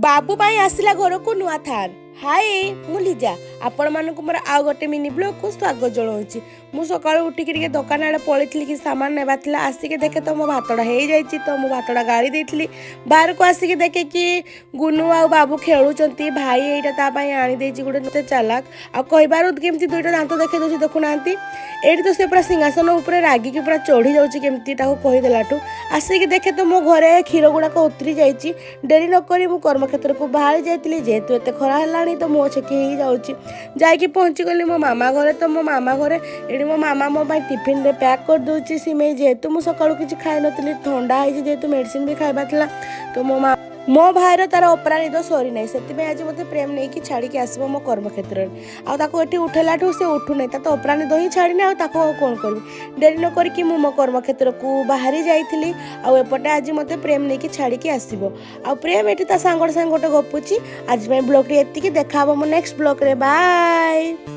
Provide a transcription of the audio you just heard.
ବାବୁ ପାଇଁ ଆସିଲା ଘରକୁ ନୂଆ ଥାର୍। ହାଏ, ମୁଁ ଲିଜା, ଆପଣମାନଙ୍କୁ ମୋର ଆଉ ଗୋଟେ ମିନି ବ୍ଲଗ୍କୁ ସ୍ୱାଗତ ଜଣାଉଛି। ମୁଁ ସକାଳୁ ଉଠିକି ଟିକେ ଦୋକାନ ଆଡ଼େ ପଳେଇଥିଲି କି ସାମାନ ନେବାର ଥିଲା। ଆସିକି ଦେଖେ ତ ମୋ ଭାତଟା ହେଇଯାଇଛି, ତ ମୁଁ ଭାତଟା ଗାଳି ଦେଇଥିଲି। ବାହାରକୁ ଆସିକି ଦେଖେ କି ଗୁନୁ ଆଉ ବାବୁ ଖେଳୁଛନ୍ତି। ଭାଇ ଏଇଟା ତା ପାଇଁ ଆଣିଦେଇଛି ଗୋଟେ। ଏତେ ଚାଲାକ, ଆଉ କହିବାରୁ କେମିତି ଦୁଇଟା ଦାନ୍ତ ଦେଖେଇ ଦେଉଛି, ଦେଖୁନାହାନ୍ତି। ଏଇଠି ତ ସେ ପୁରା ସିଂହାସନ ଉପରେ ରାଗିକି ପୁରା ଚଢ଼ି ଯାଉଛି କେମିତି ତାକୁ କହିଦେଲାଠୁ। ଆସିକି ଦେଖେ ତ ମୋ ଘରେ କ୍ଷୀର ଗୁଡ଼ାକ ଉତରି ଯାଇଛି। ଡେରି ନକରି ମୁଁ କର୍ମକ୍ଷେତ୍ରକୁ ବାହାରି ଯାଇଥିଲି। ଯେହେତୁ ଏତେ ଖରା ହେଲାଣି ତ ମୁହଁ ଛେକି ହେଇଯାଉଛି। ଯାଇକି ପହଞ୍ଚିଗଲି ମୋ ମାମା ଘରେ। ତ ମୋ ମାମା ଘରେ ଏଠି ମୋ ମାମା ମୋ ପାଇଁ ଟିଫିନରେ ପ୍ୟାକ୍ କରିଦେଉଛି ସିମେଇ। ଯେହେତୁ ମୁଁ ସକାଳୁ କିଛି ଖାଇନଥିଲି, ଥଣ୍ଡା ହେଇଛି ଯେହେତୁ, ମେଡ଼ିସିନ ବି ଖାଇବା ଥିଲା। ତ ମୋ ମା ମୋ ଭାଇର ତାର ଅପରା ନିଦ ସରିନାହିଁ, ସେଥିପାଇଁ ଆଜି ମୋତେ ପ୍ରେମ ନେଇକି ଛାଡ଼ିକି ଆସିବ ମୋ କର୍ମକ୍ଷେତ୍ରରେ। ଆଉ ତାକୁ ଏଠି ଉଠେଇଲାଠୁ ସେ ଉଠୁନାହିଁ। ତା ତ ଅପରା ନିଦ ହିଁ ଛାଡ଼ିନି, ଆଉ ତାକୁ ଆଉ କ'ଣ କରିବି? ଡେରି ନ କରିକି ମୁଁ ମୋ କର୍ମକ୍ଷେତ୍ରକୁ ବାହାରି ଯାଇଥିଲି। ଆଉ ଏପଟେ ଆଜି ମୋତେ ପ୍ରେମ ନେଇକି ଛାଡ଼ିକି ଆସିବ। ଆଉ ପ୍ରେମ ଏଠି ତା ସାଙ୍ଗର ସାଙ୍ଗ ଗୋଟେ ଗପୁଛି। ଆଜି ପାଇଁ ବ୍ଲଗ୍ଟି ଏତିକି। ଦେଖା ହବ ମୋ ନେକ୍ସଟ ବ୍ଲଗ୍ରେ। ବାଏ।